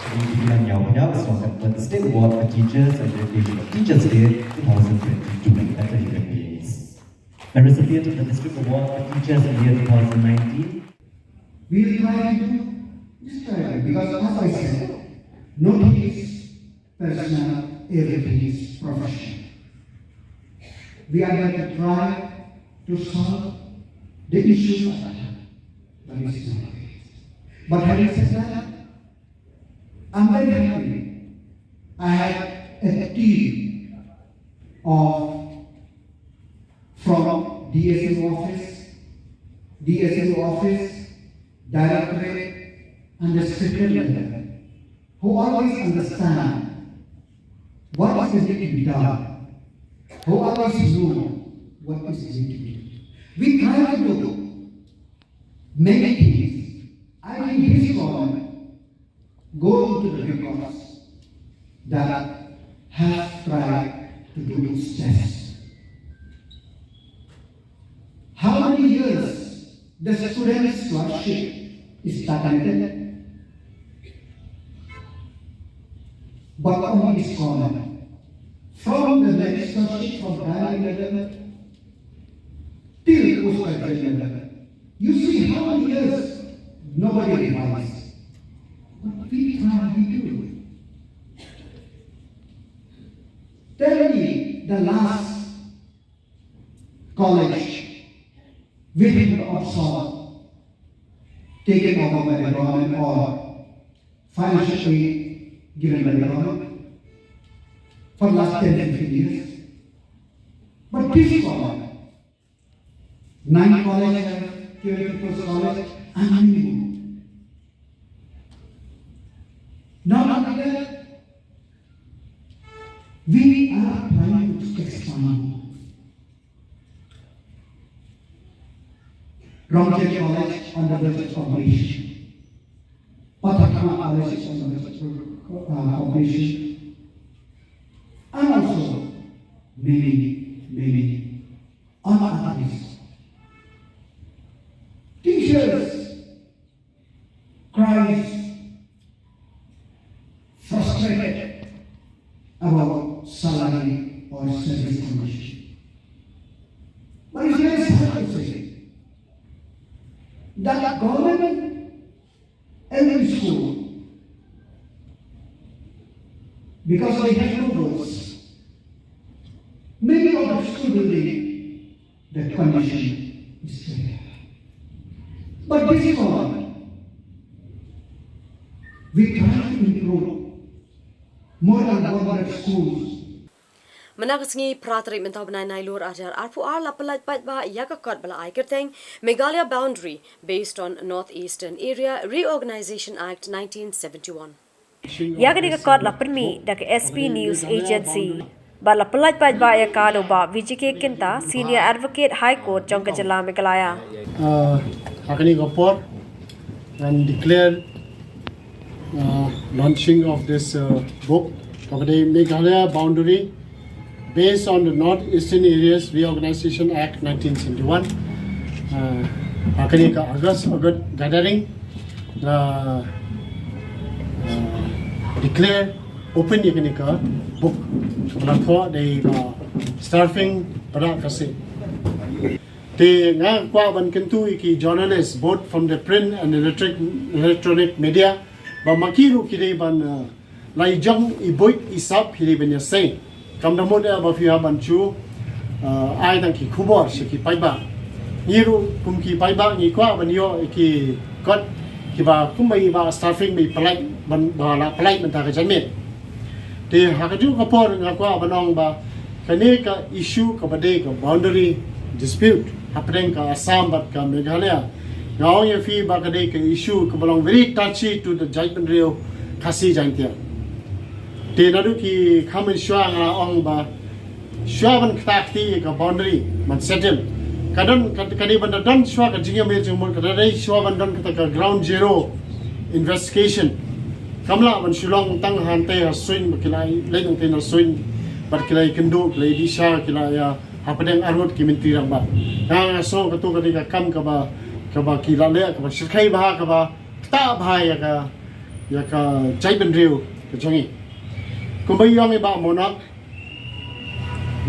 Sri Dilan Yau Payau is now conferred the State Award for Teachers on the occasion of Teachers' Day two thousand twenty-two and better human beings. A recipient of the District Award for Teachers in the year two thousand nineteen. We will try to do this try because, as I said, no thing is personal, everything is professional. We are going to try to solve the issues at hand. That is my case. But having said that, I'm very happy. I have a team of from D S E O office, D S E O office, directorate, and the secretariat who always understand what is needed to be done, who always know what is needed to be done. We try to do many things. I mean, his government go into the records that have tried to do its best. How many years the students' scholarship is stagnated? But only this corner. From the next scholarship from primary level till postgraduate level, you see how many years nobody revises. But we try, we do. Tell me the last college within the option taken over by the government or financial aid given by the government for the last ten, fifteen years. But this government, nine college, twenty plus college, and many more. Not only that, we are trying to expand. Ramkhet College under the population. Pathakama College is under the uh, population. And also many, many other things. Teachers cries frustrated about salary or service condition. But it's very sad to say that government every school, because they have no votes, many of the school building, the condition is there. But this is all. We try to improve more than one hundred schools. Mynta ka sngi phra tarik mynta u bnai Nailur ar hajar arphew ar la pyllait paidbah ïa ka kot ba la ai kyrteng Meghalaya Boundary based on North Eastern Area Reorganisation Act nineteen seventy-one. Ïa kane ka kot la pynmih da ka S B News Agency. Bad la pyllait paidbah ïa ka da u Bah Vijay K Kinta, Senior Advocate High Court jong ka jylla Meghalaya. Uh, ha kane ka por, and declare uh, launching of this uh, book, kaba dei Meghalaya Boundary, based on the North Eastern Areas Reorganisation Act nineteen seventy-one. Uh, ha kane ka August, August gathering, uh, uh, declare open ïa kane ka book, kaba la thoh da i Bah Starfing Bhadkhasit. Te nga kwah ban kyntu ïa ki journalist, both from the print and electric, electronic media, ba ma ki ruh ki dei ban, uh, la ïa jong i buit i sap, ki dei ban ïa sei. Kam da mut eh ba phi hap ban shu, uh, ai tang ki khubor sha ki paidbah. Ngi ruh kum ki paidbah ngi kwah ban ïoh ïa ki kot kiba kumba i Bah Starfing ba i pyllait, ban, ba la pyllait mynta ka janmiet. Te ha kajuh ka por nga kwah ban ong ba kane ka issue kaba dei ka boundary dispute hapdeng ka Assam bad ka Meghalaya, nga ong ïa phi ba ka dei ka issue kaba long very touchy to the jaitbynriew Khasi Jaiñtia. Te naduh ki kham mynshuwa nga ong ba shuwa ban ktah kti ïa ka boundary ban settle, ka don ka, ka dei ban da don shuwa ka jingïamir jingmut, ka dei shuwa ban don kata ka ground zero investigation. Kam lah ban shu long tang hangtei ha suiñ ba ki la leit hangtei na suiñ bad ki la ïakynduh, ki la ïadih sha, ki la ïa hapdeng arngut ki myntri rangbah. Nga nga sngew katu ka dei ka kam kaba, kaba ki la leh kaba shyrkhei bha, kaba ktah bha ïa ka, ïa ka jaitbynriew ka jong ngi. Kumba ong i Bah Monok,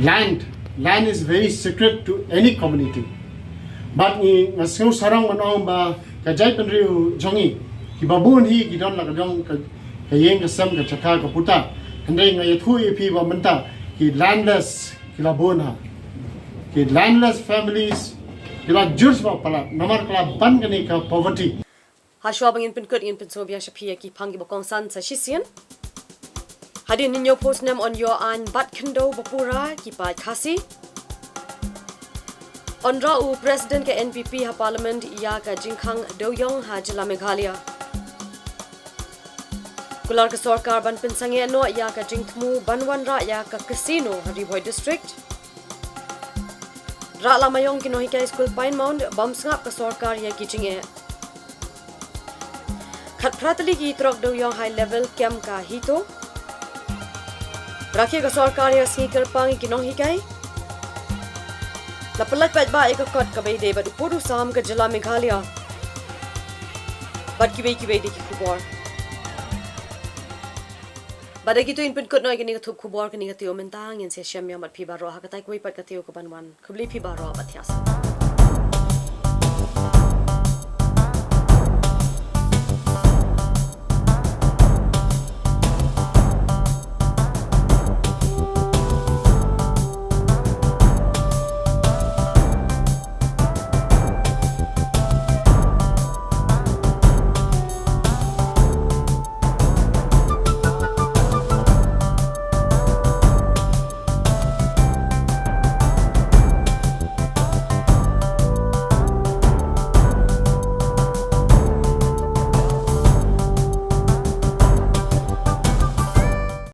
land, land is very sacred to any community. Bad ngi, nga sngew sarong ban ong ba ka jaitbynriew jong ngi kiba bun hi ki don la ka jong ka, ka ïing ka sem, ka jaka ka puta. Hynrei nga ïathuh ïa phi ba mynta ki landless ki la bun ha, ki landless families ki la jur sbah palat namar ka la ban kane ka poverty. Hashuwa ba ngin pynkut, ngin pynsngew biang sha phi ïa ki phang kiba kongsan sa shisien. Hadien hynñiewphew snem yn ïoh aiñ bat khyndew ba pura ki paid Khasi. Yn rah u President ka N P P ha Parliament ïa ka jingkhang dewïong ha jylla Meghalaya. Kular ka sorkar ban pynsangeh noh ïa ka jingthmu ban wanrah ïa ka casino ha Ri Bhoi District. Rah la maiong ki nonghikai skul Pine Mount, bam sngap ka sorkar ïa ki jingeh. Khatphra tylli ki trok dewïong high level kem ka HITO. Rakhe ka sorkar ïa sngi kyrpang ïa ki nonghikai. La pyllait paidbah ïa ka kot kaba ïadei bad u pud u sam ka jylla Meghalaya. Bad kiwei kiwei de ki khubor. Bad da kitu in pynkut noh ïa kane ka thup khubor kane ka taïew mynta, ngin sa ïashem biang bad phi baroh ha katai kawei pat ka taïew kaban wan. Khublei phi baroh bad thiah sah.